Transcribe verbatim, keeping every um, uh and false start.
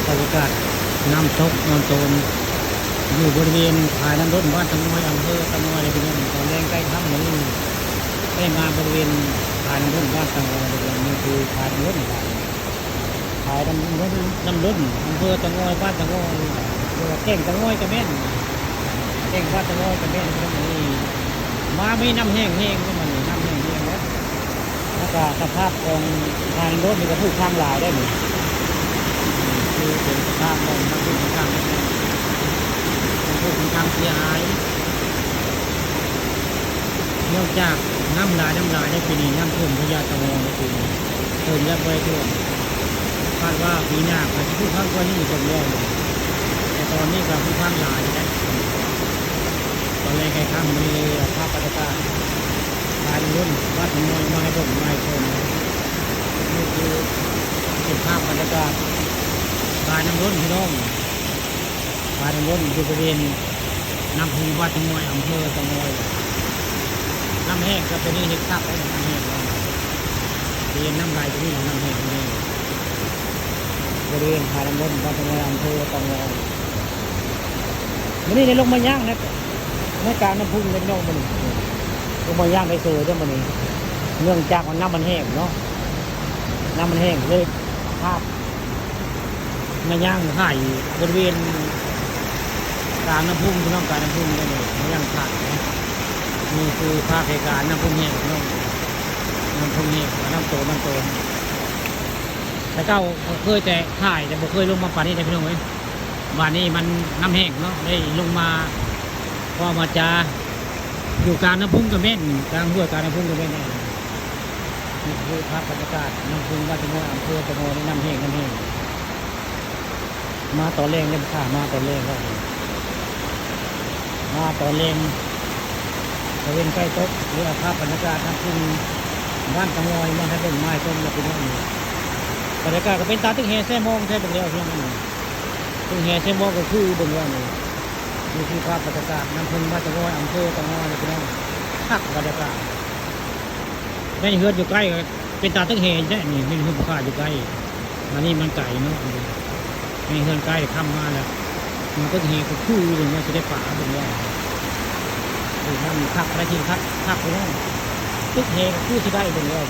บรรยากาศน้ำตกนอนโตน อยู่บริเวณฝายน้ำล้น บ้านตะงอย อำเภอตะงอยเลยพี่น้อง ตอนแลงใกล้ค่ำมื้อนี้ ได้มาบริเวณฝายน้ำล้น บ้านตะงอยเลยพี่น้อง นี่คือฝายน้ำล้น ฝายน้ำล้น น้ำล้น อำเภอตะงอย บ้านตะงอย หรือว่าแก่งตะงอยก็แม่น แก่งบ้านตะงอยก็แม่น พี่น้อง นี่มามีน้ำแห้งแห้งก็มันน้ำแห้งแห้งแล้ว แล้วก็สภาพของทางรถนี่ก็ผุพังหลายได้นี่ คือเป็นสภาพของทางผุพัง ทางผุพังเสียหาย เนื่องจากน้ำหลาย น้ำหลายในปีนี้ น้ำท่วมพญาตะมองในปีนี้ เพิ่มและบ่ได้ท่วม คาดว่าปีหน้าอาจจะผุพังกว่านี้อีกเพิ่มแล้ว แต่ตอนนี้ก็ผุพังหลายแล้ว ตอนแลงใกล้ค่ำมื้อนี้เลย ภาพบรรยากาศ ทางล้น บ้านตะงอย มาให้เบิ่งมาให้ชม นี่คือเป็นภาพบรรยากาศฝายน้ำล้นพี่น้อง ฝายน้ำล้นอยู่บริเวณน้ำพุง บ้านตะงอย อำเภอตะงอย น้ำแห้งก็เป็นเห็ดคักแล้ว น้ำแห้งแล้ว เป็นน้ำไหลตรงนี้แหละ น้ำแห้งนี่ บริเวณฝายน้ำล้น บ้านตะงอย อำเภอตะงอย มื้อนี้ได้ลงมาย่างนะ ในกลางน้ำพุงเลยพี่น้อง มื้อนี้ ลงมาย่างได้เซอเด้อมื้อนี้ เนื่องจากว่าน้ำมันแห้งเนาะ น้ำมันแห้งเลย ภาพมาย่างถ่ายบริเวณกลางน้ำพุงพี่น้อง กลางน้ำพุงเลย มาย่างถ่ายนะ นี่คือภาพเหตุการณ์น้ำพุงแห้งพี่น้อง น้ำพุงแห้ง น้ำโต น้ำโต แต่เก่าเคยแต่ถ่าย แต่บ่เคยลงมาปานนี้นะพี่น้องเอ้ย บาดนี้มันน้ำแห้งเนาะ ได้ลงมา พอมาจา อยู่กลางน้ำพุงก็แม่น กลางห้วยกลางน้ำพุงก็แม่นแน่ นี่คือภาพบรรยากาศน้ำพุง บ้านตะงอย อำเภอตะงอย นี่น้ำแห้ง น้ำแห้ง มาตอนแลงเด้อค่ะ มาตอนแลงแล้ว มาตอนแลง ตะเวนใกล้ตก หรือเอาภาพบรรยากาศน้ำพุง บ้านตะงอย มาให้เบิ่งมาให้ชมแล้วพี่น้อง บรรยากาศก็เป็นตาตึกแฮแซ่มองแท้เบิ่งแล้วพี่น้อง ตึกแฮแซ่มองก็คือเบิ่งแล้วนี่ นี่คือภาพบรรยากาศน้ำพุง บ้านตะงอย อำเภอตะงอย นี่พี่น้อง คักบรรยากาศ แม่นเฮือนอยู่ใกล้ก็เป็นตาตึกแฮอยู่ได้นี่ แม่นเฮือนผู้ค้าอยู่ใกล้ อันนี้มันไกลเนาะ แม่นเฮือนใกล้ค่ำมาแล้ว มันตึกแฮก็คือเบิ่งว่าสิได้ปลาเบิ่งแล้ว คือมันคักอะไรที่คัก คักไปแล้ว ตึกแฮก็คือสิได้เบิ่งแล้ว